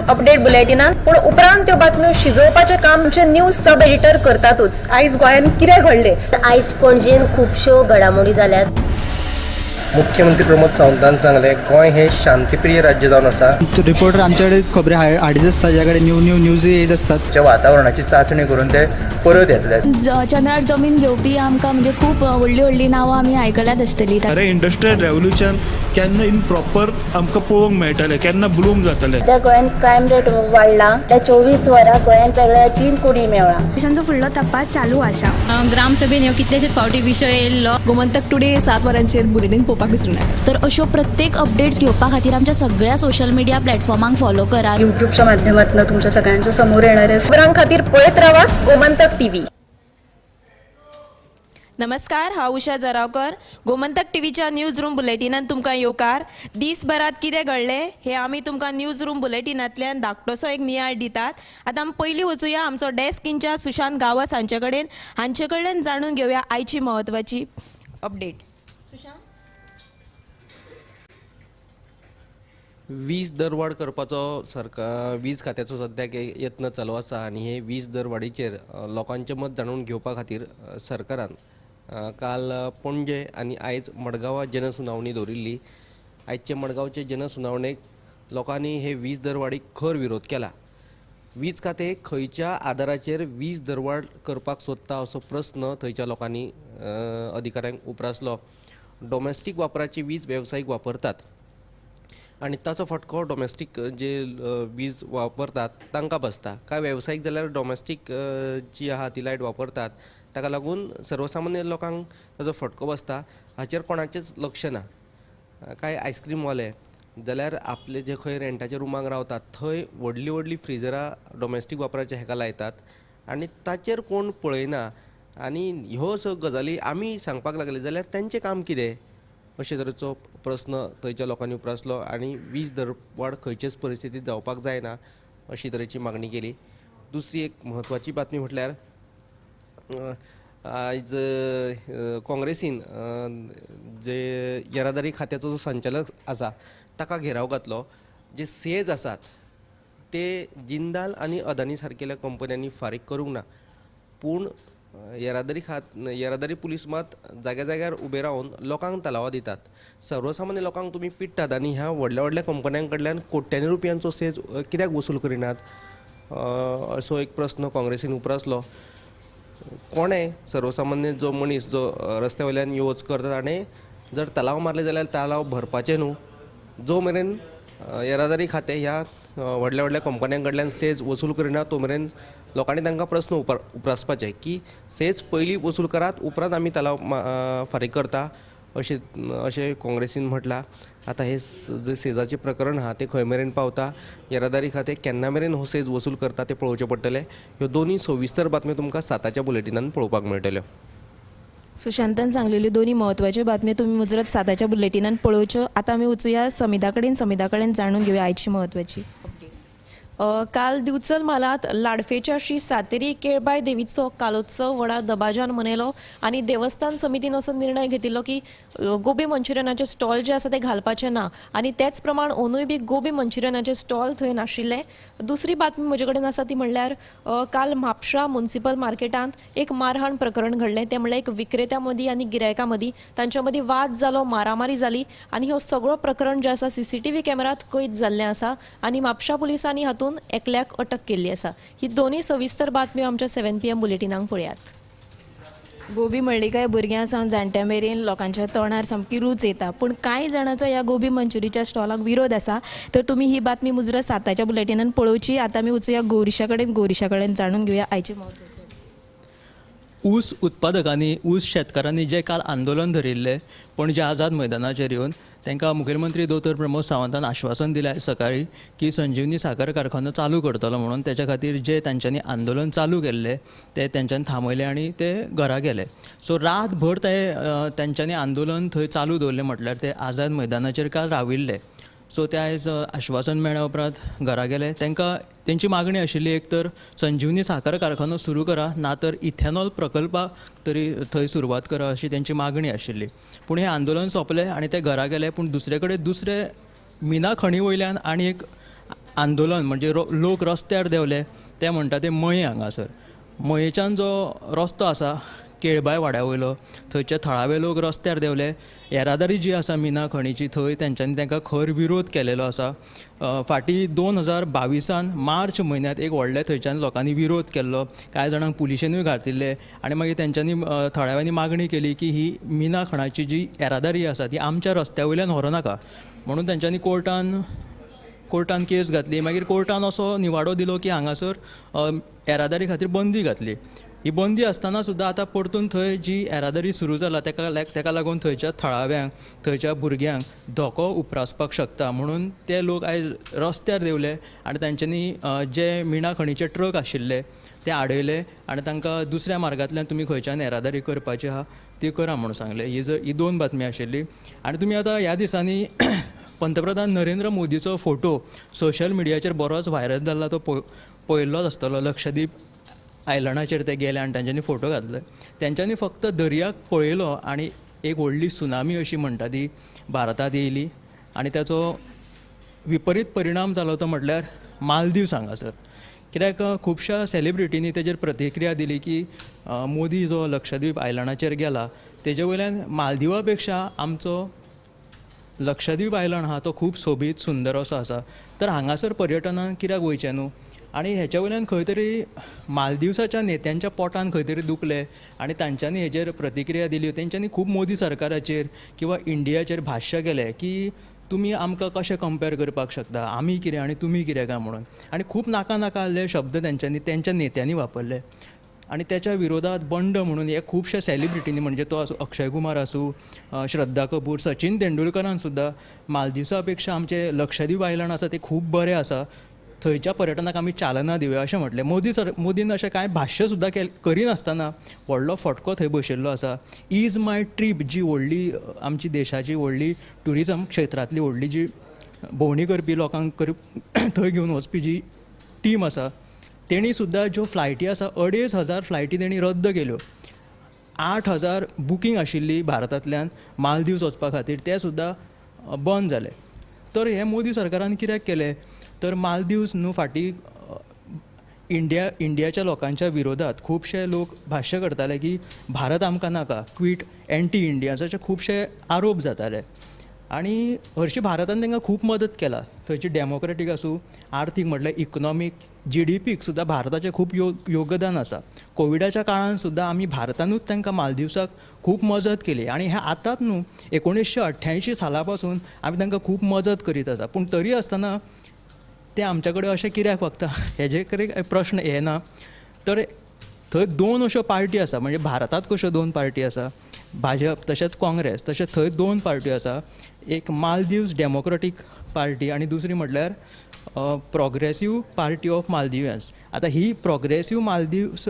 Update बुलेटिनात. पूण उपरांत त्यो बातम्यो शिजोवपाचें काम आमचे न्यूज सब एडिटर करतातूच. आयज गोंयांत कितें घडलें? आयज पणजेन खुबश्यो घडामोडी जाल्यात. मुख्यमंत्री प्रमोद सावंतान सांगलें, गोंय हें शांतीप्रिय राज्य जावन आसा. रिपोर्टर आमच्याकडे खबरी हाडीत आसता, ज्या कडेन न्यू न्यू न्यूज येत आसतात. वातावरणाची चांचणी करून ते परत येतले. चंद्रार जमीन घेवपी आमकां म्हणजे खूब व्हडलीं व्हडलीं नांवां आमी आयकल्यात आसतलीं. खरें इंडस्ट्रियल रेवोल्युशन केन्ना इन प्रॉपर आमकां पळोवंक मेळटलें, केन्ना ब्लूम जातलें? सध्या गोंयांत क्रायम रेट वाडला. त्या 24 वरां गोंयांत वेगळ्या 3 कुडी मेळ्ळा. पोलिसांचो फुडलो तपास चालू आसा. ग्रामसभेन ह्यो कितलेशेच फावटी विशय येयल्लो. गोमंतक टुडे 7 वरांचेर बुलेटीन पळोवपाक विसरूं नाका. तर अश्यो प्रत्येक अपडेट्स घेवपा खातीर आमच्या सगळ्या सोशल मिडिया प्लॅटफॉर्मांक फॉलो करात. युट्यूबच्या माध्यमातून तुमच्या सगळ्यांच्या समोर येणारे खबरां खातीर पळयत रावात गोमंतक टीव्ही. नमस्कार, हांव उषा जरावकर. गोमंतक टीव्हीच्या न्यूज रूम बुलेटिनान तुमकां येवकार. दीसभरात कितें घडलें हें आमी तुमकां न्यूज रूम बुलेटिनांतल्यान धाकटोसो एक नियाळ दितात. आतां आमी पयलीं वचुया आमचो डेस्क इन्चार्ज सुशांत गांवस हांचे कडेन. हांचे कडल्यान जाणून घेवया आयची म्हत्वाची अपडेट. सुशांत, वीज दरवाड करपाचो सरकार वीज खात्याचो सद्याक यत्न चालू आसा आनी हे वीज दरवाडीचेर लोकांचें मत जाणून घेवपा खातीर सरकारान काल पणजे आनी आयज मडगांवां जनसुनावणी दवरिल्ली. आयचे मडगांवचे जनसुनावणेक लोकांनी हे वीज दरवाडीक खर विरोध केला. वीज खातें खंयच्या आदाराचेर वीज दरवाड करपाक सोदता असो प्रस्न थंयच्या लोकांनी अधिकाऱ्यांक उप्रासलो. डोमेस्टीक वापराची वीज वेवसायीक वापरतात आनी ताचो फटको डोमेस्टीक जे वीज वापरतात तांकां बसता. कांय वेवसायीक जाल्यार डोमेस्टीक जी आहा ती लायट वापरतात, ताका लागून सर्वसामान्य लोकांक ताचो फटको बसता. हाचेर कोणाचेंच लक्ष ना. कांय आयस्क्रीमवाले जाल्यार आपले जे खंय रेंटाच्या रुमांक रावतात थंय व्हडलीं व्हडलीं फ्रिजरां डोमेस्टीक वापराच्या हेका लायतात आनी ताचेर कोण पळयना. आनी ह्यो सगळ्यो गजाली आमी सांगपाक लागले जाल्यार तेंचें काम कितें अशे तरेचो प्रस्न थंयच्या लोकांनी उप्रासलो आनी वीज दरवाड खंयचेच परिस्थितींत जावपाक जायना अशी तरेची मागणी केली. दुसरी एक म्हत्वाची बातमी म्हटल्यार आयज काँग्रेसीन जे येरादारी खात्याचो जो संचालक आसा ताका घेराव घातलो. जे सेज आसात ते जिंदाल आनी अदानी सारकेल्या कंपन्यांनी फारीक करूंक ना, पूण येरादारी पुलीस मात जाग्या जाग्यार उबे रावन लोकांक तलावां दितात. सर्वसामान्य लोकांक तुमी पिडटात आनी ह्या व्हडल्या व्हडल्या कंपन्यां कडल्यान कोट्यांनी रुपयांचो सेज कित्याक वसूल करिनात असो एक प्रस्न काँग्रेसीन उप्रासलो. कोणें सर्वसामान्य जो मनीस जो रस्त्या वयल्यान यो वच करता ताणें जर तलाव मारले जाल्यार तलाव भरपाचें न्हू. जो मेरेन येरादारी खातें ह्या व्हडल्या व्हडल्या कंपन्यां कडल्यान सेज वसूल करिना तो मेरेन लोकांनी तांकां प्रस्न उप्रासपाचे की सेज पयलीं वसूल करात, उपरांत आमी तलाव फारीक करता अशें अशें काँग्रेसीन म्हटलां. आतां हे जे सेजाचें प्रकरण आहा तें खंय मेरेन पावता, येरादारी खातें केन्ना मेरेन हो सेज वसूल करता तें पळोवचें पडटलें. ह्यो दोनूय सविस्तर बातम्यो तुमकां 7च्या बुलेटिनान पळोवपाक मेळटल्यो. सुशांतान सांगलेल्यो दोनूय म्हत्वाच्यो बातम्यो तुमी मुजरत 7च्या बुलेटिनान पळोवच्यो. आतां आमी वचुया समिधा कडेन. समिधा कडेन जाणून घेवया आयची म्हत्वाची. काल दिवचल म्हालांत लाडफेच्या श्री सातेरी केळबाय देवीचो कालोत्सव व्हडा दबाज्यान मनयलो आनी देवस्थान समितीन असो निर्णय घेतिल्लो की गोबी मंचुरियनाचे स्टॉल जे आसा ते घालपाचे ना आनी तेच प्रमाण ओनूय बी गोबी मंचुरियनाचे स्टॉल थंय नाशिल्ले. दुसरी बातमी म्हजे कडेन आसा ती म्हणल्यार काल म्हापशा म्युनिसिपल मार्केटांत एक मारहाण प्रकरण घडलें. तें म्हणल्यार एक विक्रेत्या मदीं आनी गिरायकां मदीं तांच्या मदीं वाद जालो, मारामारी जाली आनी हो सगळो प्रकरण जें आसा सीसीटीव्ही कॅमेरात कैद जाल्लें आसा आनी म्हापशा पुलिसांनी हातूंत एकल्याक अटक केल्ली आसा. ही दोनूय सविस्तर बातम्यो आमच्या 7 PM बुलेटिनांक पळयात. गोबी म्हणली काय भुरग्यां सावन जाणट्यां मेरेन लोकांच्या तोंडार सामकी रूच येता, पूण कांय जाणांचो ह्या गोबी मंचुरीच्या स्टॉलाक विरोध आसा. तर तुमी ही बातमी मुजरत 7च्या बुलेटिनान पळोवची. आतां आमी वचुया गौरीशा कडेन. गौरीशा कडेन जाणून घेवया आयची म्हत्वाची. ऊस उत्पादकांनी, ऊस शेतकारांनी जे काल आंदोलन धरिल्लें पणजे आझाद मैदानाचेर येवन तांकां मुखेलमंत्री दोतोर प्रमोद सावंतान आश्वासन दिलें आयज सकाळीं की संजीवनी साखर कारखानो चालू करतलो म्हणून. तेच्या खातीर जे तांच्यांनी आंदोलन चालू केल्लें तें तांच्यांनी थांबयलें आनी ते घरा गेले. सो रातभर ते तांच्यांनी आंदोलन थंय चालू दवरलें, म्हटल्यार ते आझाद मैदानाचेर काल राविल्ले. सो ते आयज आश्वासन मेळ्ळ्या उपरांत घरा गेले. तांकां तेंची मागणी आशिल्ली एक तर संजीवनी साखर कारखानो सुरू करा, ना तर इथेनॉल प्रकल्पाक तरी थंय सुरवात करा अशी तेंची मागणी आशिल्ली. पूण हें आंदोलन सोंपलें आनी ते घरा गेले. पूण दुसरे कडेन दुसरे मिना खणी वयल्यान आनी एक आंदोलन म्हणजे लोक रस्त्यार देंवले ते म्हणटा ते मये हांगासर मयेच्यान जो रस्तो आसा केळबाय वाड्या वयलो थंयचे थळावे लोक रस्त्यार देंवले. येरादारी जी आसा मिना खणीची थंय तेंच्यांनी तांकां खर विरोध केलेलो आसा. फाटीं 2022 मार्च म्हयन्यांत एक व्हडले थंयच्यान लोकांनी विरोध केल्लो, कांय जाणांक पुलिशेनूय घातिल्ले आनी मागीर तेंच्यांनी थळाव्यांनी मागणी केली की ही मिना खणाची जी येरादारी आसा ती आमच्या रस्त्या वयल्यान व्हरूं नाका म्हणून तेंच्यांनी कोर्टान केस घातली. मागीर कोर्टान असो निवाडो दिलो की हांगासर येरादारी खातीर बंदी घातली. ही बंदी आसतना सुद्दां आतां परतून थंय जी येरादारी सुरू जाला तेका लागून थंयच्या थळाव्यांक थंयच्या भुरग्यांक धोको उप्रासपाक शकता म्हणून ते लोक आयज रस्त्यार देंवले आनी तांच्यांनी जे मिना खणीचे ट्रक आशिल्ले ते आडयले आनी तांकां दुसऱ्या मार्गांतल्यान तुमी खंयच्यान येरादारी करपाची आहा ती करा म्हणून सांगलें. ही दोन बातमी आशिल्ली. आनी तुमी आतां ह्या दिसांनी पंतप्रधान नरेंद्र मोदीचो फोटो सोशल मिडियाचेर बरोच व्हायरल जाला तो पळयल्लोच आसतलो. लक्षद्वीप आयलंडाचेर ते गेले आनी तांच्यांनी फोटो घातले. तेंच्यांनी फक्त दर्याक पळयलो आनी एक व्हडली सुनामी अशी म्हणटा ती भारतांत येयली आनी ताचो विपरीत परिणाम जालो तो म्हटल्यार मालदीव्स हांगासर. कित्याक खुबश्या सेलिब्रिटींनी तेजेर प्रतिक्रिया दिली की मोदी जो लक्षद्वीप आयलंडाचेर गेला तेजे वयल्यान मालदिवा पेक्षा आमचो लक्षद्वीप आयलंड आहा तो खूब सोबीत सुंदर असो आसा, तर हांगासर पर्यटनान कित्याक वयचें न्हू. आनी हेच्या वयल्यान खंय तरी मालदिवसाच्या नेत्यांच्या पोटान खंय तरी दुखलें आनी तांच्यांनी हेजेर प्रतिक्रिया दिली. तेंच्यांनी खूब मोदी सरकाराचेर किंवा इंडियाचेर भाश्य केलें की तुमी आमकां कशें कंपेर करपाक शकता, आमी कितें आनी तुमी कितें काय म्हणून, आनी खूब नाका नाका आहले शब्द तेंच्यांनी तेंच्या नेत्यांनी वापरले. आनी तेच्या विरोधात बंड म्हणून हे खुबशे सेलिब्रिटींनी म्हणजे तो आसूं अक्षय कुमार आसूं, श्रद्धा कपूर, सचिन तेंडुलकरान सुद्दां मालदिवसा पेक्षा आमचें लक्षद्वीप आयलंड आसा तें खूब बरें आसा, थंयच्या पर्यटनाक आमी चालना दिवया अशें म्हटलें. मोदीन अशें कांय भाश्य सुद्दां करिनासतना व्हडलो फटको थंय बशिल्लो आसा. Is my trip जी व्हडली आमची देशाची व्हडली ट्युरिजम क्षेत्रांतली व्हडली जी भोंवडी करपी लोकांक थंय घेवन वचपी जी टीम आसा तेणी सुद्दां ज्यो फ्लायटी आसा 2500 फ्लायटी तेणी रद्द केल्यो. 8000 बुकींग आशिल्ली भारतांतल्यान मालदीव्स वचपा खातीर ते सुद्दां बंद जाले. तर हें मोदी सरकारान कित्याक केलें तर मालदीव्स न्हू फाटीं इंडियाच्या लोकांच्या विरोधात खुबशे लोक भाश्य करताले की भारत आमकां नाका, क्वीट एंटी इंडियन्स अशे खुबशे आरोप जाताले. आनी हरशीं भारतान तांकां खूब मदत केला, थंयची डेमोक्रेटीक आसूं, आर्थीक म्हटल्यार इकनॉमीक GDPक सुद्दां भारताचें खूब योगदान आसा. कोविडाच्या काळान सुद्दां आमी भारतानूच तांकां मालदिवसाक खूब मजत केली आनी हें आतांच न्हू 1988 साला पासून आमी तांकां खूब मजत करीत आसा. पूण तरी आसतना ते आमच्या कडेन अशें कित्याक वागता हेजे कडेन प्रश्न येना. तर थंय दोन अश्यो पार्टी आसा, म्हणजे भारतांत कश्यो दोन पार्टी आसा, भाजप तशेंच काँग्रेस, तशेंच थंय दोन पार्ट्यो आसा, एक मालदीव्स डेमोक्रेटीक पार्टी आनी दुसरी म्हटल्यार प्रोग्रेसीव पार्टी ऑफ मालदिवियन्स. आतां ही प्रोग्रेसीव मालदीव्स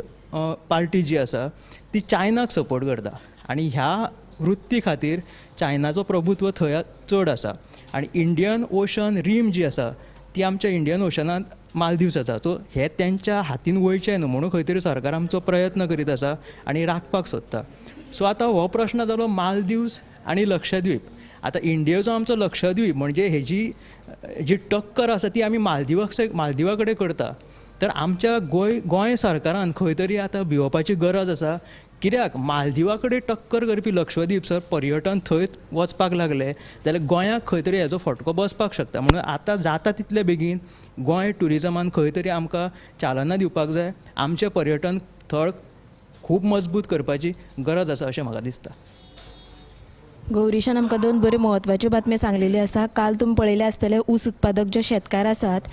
पार्टी जी आसा ती चायनाक सपोर्ट करता आनी ह्या वृत्ती खातीर चायनाचो प्रभुत्व थंय चड आसा. आनी इंडियन ओशन रीम जी आसा ती आमच्या इंडियन ओशनांत मालदीव्स आसा, सो हे तेंच्या हातीन वयचें न्हू म्हणून खंय तरी सरकार आमचो प्रयत्न करीत आसा आनी राखपाक सोदता. सो आतां हो प्रश्न जालो मालदीव्स आनी लक्षद्वीप. आतां इंडियेचो आमचो लक्षद्वीप म्हणजे हेजी जी टक्कर आसा ती आमी मालदिवा कडेन करता. तर आमच्या गोंय सरकारान खंय तरी आतां भिवपाची गरज आसा, कित्याक मालदिवा कडेन टक्कर करपी लक्षद्वीप सर पर्यटन थंय वचपाक लागले जाल्यार गोंयाक खंय तरी हेजो फटको बसपाक शकता. म्हणून आतां जाता तितले बेगीन गोंय ट्युरिजमान खंय तरी आमकां चालना दिवपाक जाय, आमचें पर्यटन थळ खूब मजबूत करपाची गरज आसा अशें म्हाका दिसता. गौरीशान आमकां दोन बऱ्यो म्हत्वाच्यो बातम्यो सांगलेल्यो आसा. काल तुमी पळयलें आसतलें ऊस उत्पादक जे शेतकार आसात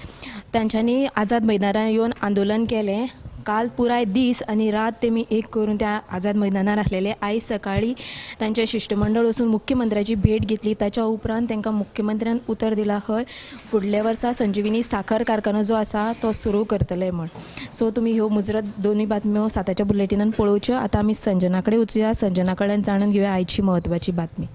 तांच्यांनी आझाद मैदानार येवन आंदोलन केलें. काल पुराय दीस आनी रात तेमी एक करून त्या आझाद मैदानार आसलेले. आयज सकाळीं तांचें शिश्टमंडळ वचून मुख्यमंत्र्याची भेट घेतली. ताच्या उपरांत तांकां मुख्यमंत्र्यान उतर दिलां खंय फुडल्या वर्सा संजिवनी साखर कारखानो जो आसा तो सुरू करतले म्हण. सो तुमी ह्यो मुजरत दोनूय बातम्यो 7च्या बुलेटिनान पळोवच्यो. आतां आमी संजना कडेन वचुया, संजना कडेन जाणून घेवया आयची म्हत्वाची बातमी.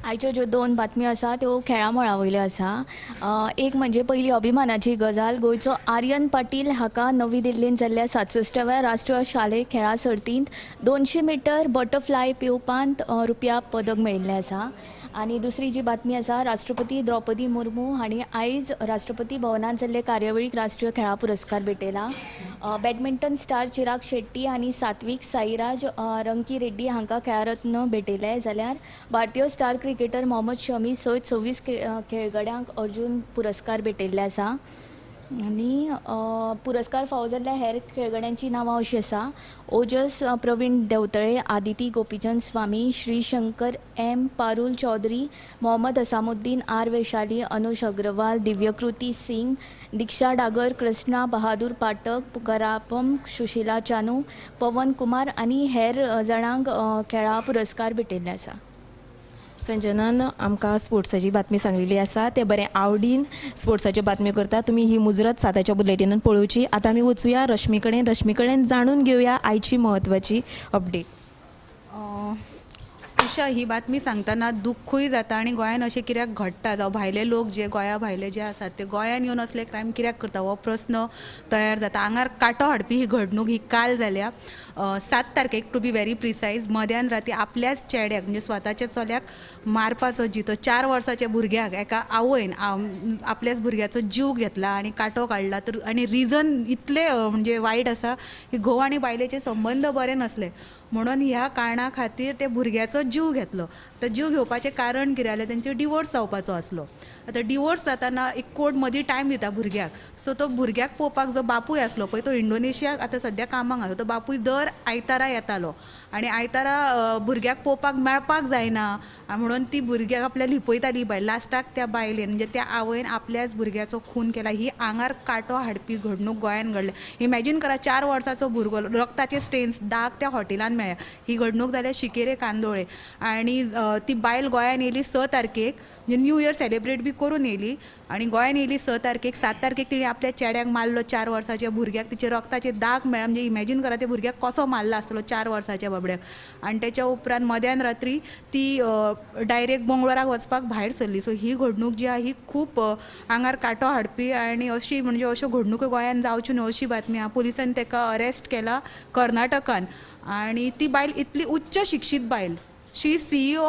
आयच्यो ज्यो दोन बातम्यो आसा त्यो खेळा मळा वयल्यो आसा. एक म्हणजे पयली अभिमानाची गजाल, गोंयचो आर्यन पाटील हाका नवी दिल्लींत जाल्ल्या 67व्या राष्ट्रीय शालेय खेळां सर्तींत 200 मिटर बटरफ्लाय पेंवपांत रुपया पदक मेळिल्लें आसा. आनी दुसरी जी बातमी आसा, राष्ट्रपती द्रौपदी मुर्मू हांणी आयज राष्ट्रपती भवनांत जाल्ले कार्यावळीक राष्ट्रीय खेळां पुरस्कार भेटयला. बॅडमिंटन स्टार चिराग शेट्टी आनी सात्विक साईराज रंकी रेड्डी हांकां खेळारत्न भेटयले, जाल्यार भारतीय स्टार क्रिकेटर मोहम्मद शमी सयत 26 खेळगड्यांक अर्जुन पुरस्कार भेटयल्ले आसा. आनी पुरस्कार फावो जाल्ल्या हेर खेळगड्यांची नांवां अशीं आसा: ओजस प्रवीण देवतळे, आदिती गोपीचंद स्वामी, श्रीशंकर एम, पारुल चौधरी, मोहम्मद हसामुद्दीन, आर वैशाली, अनुश अग्रवाल, दिव्यकृती सिंग, दीक्षा डागर, कृष्णा बहादूर पाठक, पुकरापम सुशिला चानू, पवन कुमार आनी हेर जाणांक खेळां पुरस्कार भेटयल्ले आसा. संजनान आमकां स्पोर्ट्साची बातमी सांगलेली आसा, ते बरें आवडीन स्पोर्ट्साच्यो बातम्यो करता. तुमी ही मुजरत 7च्या बुलेटिनान पळोवची. आतां आमी वचुया रश्मी कडेन, रश्मी कडेन जाणून घेवया आयची म्हत्वाची अपडेट. उषा, ही बातमी सांगतना दुख्खूय जाता आनी गोंयान अशें कित्याक घडटा, जावं भायले लोक जे गोंया भायले जे आसात ते गोंयान येवन असले क्रायम कित्याक करता हो प्रस्न तयार जाता. आंगार कांटो हाडपी ही घडणूक ही काल जाल्या 7 तारखेक, टू बी व्हेरी प्रिसायज, मध्यान राती आपल्याच चेड्याक म्हणजे स्वताच्या चल्याक मारपाचो जितो 4 वर्साच्या भुरग्याक एका आवयन आपल्याच भुरग्याचो जीव घेतला आनी कांटो काडला. तर आनी रिजन इतलें म्हणजे वायट आसा की घोव आनी बायलेचे संबंद बरे नासले म्हणून ह्या कारणा खातीर ते भुरग्याचो जीव घेतलो. आतां जीव घेवपाचें कारण कितें जालें, तेंचे डिवोर्स जावपाचो आसलो. आतां डिवोर्स जाताना एक कोर्ट मदीं टायम दिता भुरग्याक, सो तो भुरग्याक पळोवपाक जो बापूय आसलो पळय तो इंडोनेशियाक आतां सद्या कामाक आसलो, तो बापूय दर आयतारा येतालो आनी आयतारा भुरग्याक पळोवपाक मेळपाक जायना म्हणून ती भुरग्याक आपल्या लिपयताली बायल. लास्टाक त्या बायलेन म्हणजे त्या आवयन आपल्याच भुरग्याचो खून केला. ही आंगार कांटो हाडपी घडणूक गोंयान घडल्या. इमॅजीन करा, 4 वर्साचो भुरगो, रक्ताचे स्टेन्स दाग त्या हॉटेलान मेळ्ळ्या. ही घडणूक जाल्या शिकेरे कांदोळे आनी ती बायल गोंयान येयली 6 तारखेक, म्हणजे न्यू इयर सेलिब्रेट बी करून येयली आनी गोंयान येयली 6 तारखेक. 7 तारखेक तिणें आपल्या चेड्याक मारलो, 4 वर्साच्या भुरग्याक, तिचे रक्ताचे दाग मेळ्ळे. म्हणजे इमॅजीन करा त्या भुरग्याक कसो मारला आसतलो 4 वर्साच्या बाबड्याक. आनी तेच्या उपरांत मध्यान रात्री ती डायरेक्ट मंगळुराक वचपाक भायर सरली. सो ही घडणूक जी आहा ही खूब आंगार कांटो हाडपी आनी अशी म्हणजे अश्यो घडणुको गोंयान जावच्यो न्हय अशी बातमी आहा. पुलिसान ताका अरेस्ट केला कर्नाटकान आनी ती बायल इतली उच्च शिक्षीत बायल, she is CEO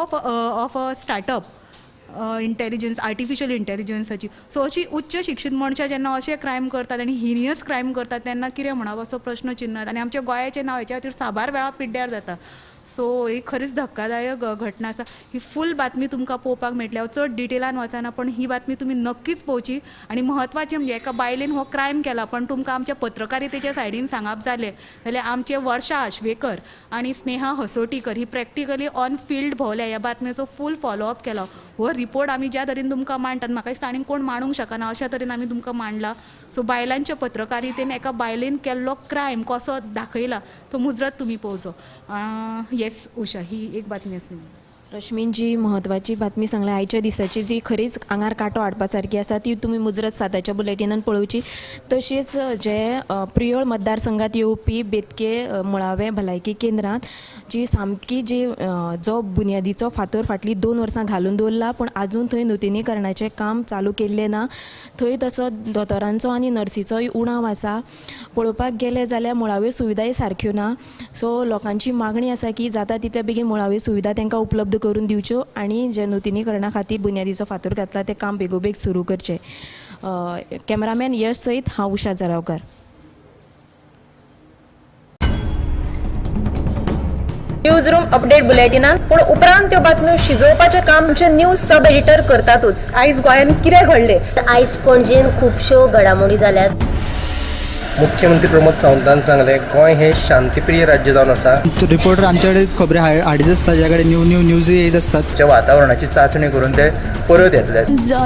of a startup intelligence, artificial इंटेलिजन्साची. सो अशी उच्च शिक्षीत मनशां जेन्ना अशे क्रायम करतात आनी हिनियस क्रायम करतात तेन्ना कितें म्हणप असो प्रश्न चिन्ह. आनी आमच्या गोंयाचें नांव हेच्या खातीर साबार वेळा पिड्ड्यार जाता. सो ही खरीच धक्कादायक घटना आसा. ही फूल बातमी तुमकां पळोवपाक मेळटली. हांव चड डिटेलान वचना पण ही बातमी तुमी नक्कीच पळोवची. आनी म्हत्वाचें म्हणजे एका बायलेन हो क्रायम केला, पण तुमकां आमच्या पत्रकारितेच्या सायडीन सांगप जालें जाल्यार आमचे वर्षा आश्वेकर आनी स्नेहा हसोटीकर ही प्रॅक्टिकली ऑन फिल्ड भोंवल्या, ह्या बातमेचो फूल फॉलोअप केलो. हो रिपोर्ट आमी ज्या तरेन तुमकां मांडटात म्हाका दिसता आनी कोण मांडूंक शकना अशा तरेन आमी तुमकां मांडला. सो बायलांच्या पत्रकारितेन एका बायलेन केल्लो क्रायम कसो दाखयला तो मुजरत तुमी पळोवचो. येस उषा, ही एक बातमी आसली. रश्मीन जी म्हत्वाची बातमी सांगल्या आयच्या दिसाची, जी खरीच आंगार कांटो हाडपा सारकी आसा, ती तुमी मुजरत 7च्या बुलेटिनान पळोवची. तशीच जे प्रियोळ मतदारसंघात येवपी बेतके मुळावें भलायकी केंद्रांत जी सामकी जी जो बुन्यादीचो फातर फाटलीं 2 वर्सां घालून दवरला पूण आजून थंय नुतनीकरणाचें काम चालू केल्लें ना. थंय तसो दोतोरांचो आनी नर्सीचोय उणाव आसा. पळोवपाक गेलें जाल्यार मुळाव्यो सुविधाय सारक्यो ना. सो लोकांची मागणी आसा की जाता तितल्या बेगीन मुळाव्यो सुविधा तांकां उपलब्ध करून दिवच्यो आनी जे नुतनीकरणा खातीर बुन्यादीचो फातर घातला तें काम बेगोबेग सुरू करचें. कॅमेरामॅन यश सयत हांव उषा जरावकर. न्यूज रूम अपडेट बुलेटिनान पूण उपरांत त्यो बातम्यो शिजोवपाचें काम आमचे न्यूज सब एडिटर करतातूच. आयज गोंयान कितें घडलें, आयज पणजेन खुबश्यो घडामोडी जाल्यात. मुख्यमंत्री प्रमोद सावंतान सांगलें गोंय हें शांतीप्रिय राज्य जावन आसा. रिपोर्टर आमचे कडेन खबरी हाडीत आसता, ज्या कडेन न्यू न्यू न्यूज येत आसतात. वातावरणाची चांचणी करून ते परत येतले.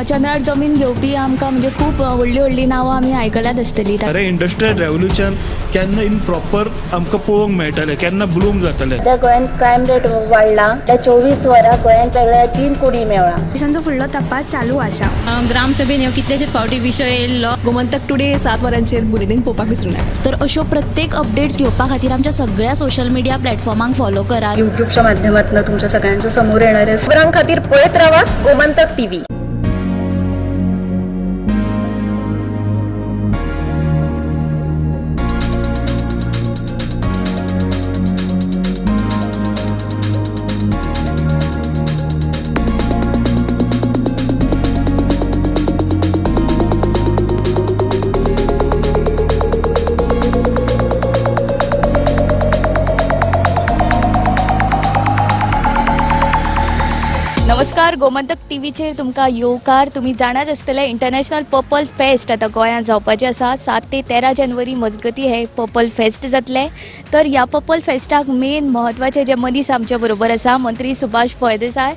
चंद्रार जमीन घेवपी आमकां म्हणजे खूब व्हडली व्हडली नांवां आमी आयकल्यात आसतली. अरे इंडस्ट्रियल रेव्होल्युशन केन्ना इन प्रॉपर आमकां पळोवंक मेळटलें, केन्ना ब्लूम जातलें. सद्या गोंयांत क्रायम रेट वाडला. त्या 24 वरां गोंयांत वेगळ्या 3 कोडी मेळ्ळा. पोलिसांचो फुडलो तपास चालू आसा. ग्रामसभेन ह्यो कितलेशेच फावटी विशय येयल्लो. गोमंतक टुडे 7 वरांचेर बुलेटीन पळोवपाक विसरूं नाका. तर अश्यो प्रत्येक अपडेट्स घेवपा खातीर आमच्या सगळ्या सोशल मिडिया प्लॅटफॉर्मांक फॉलो करात. युट्यूबच्या माध्यमातून तुमच्या सगळ्यांच्या समोर येणारे खबरां खातीर पळयत रावात गोमंतक टीव्ही. नमस्कार, गोमंतक टीव्हीचेर तुमकां येवकार. तुमी जाणाच आसतले इंटरनॅशनल पर्पल फेस्ट आतां गोंयांत जावपाचें आसा. 7 ते 13 जानेवारी मजगती हे पर्पल फेस्ट जातलें. तर ह्या पर्पल फेस्टाक मेन म्हत्वाचे जे मनीस आमच्या बरोबर आसा, मंत्री सुभाष फळदेसाय.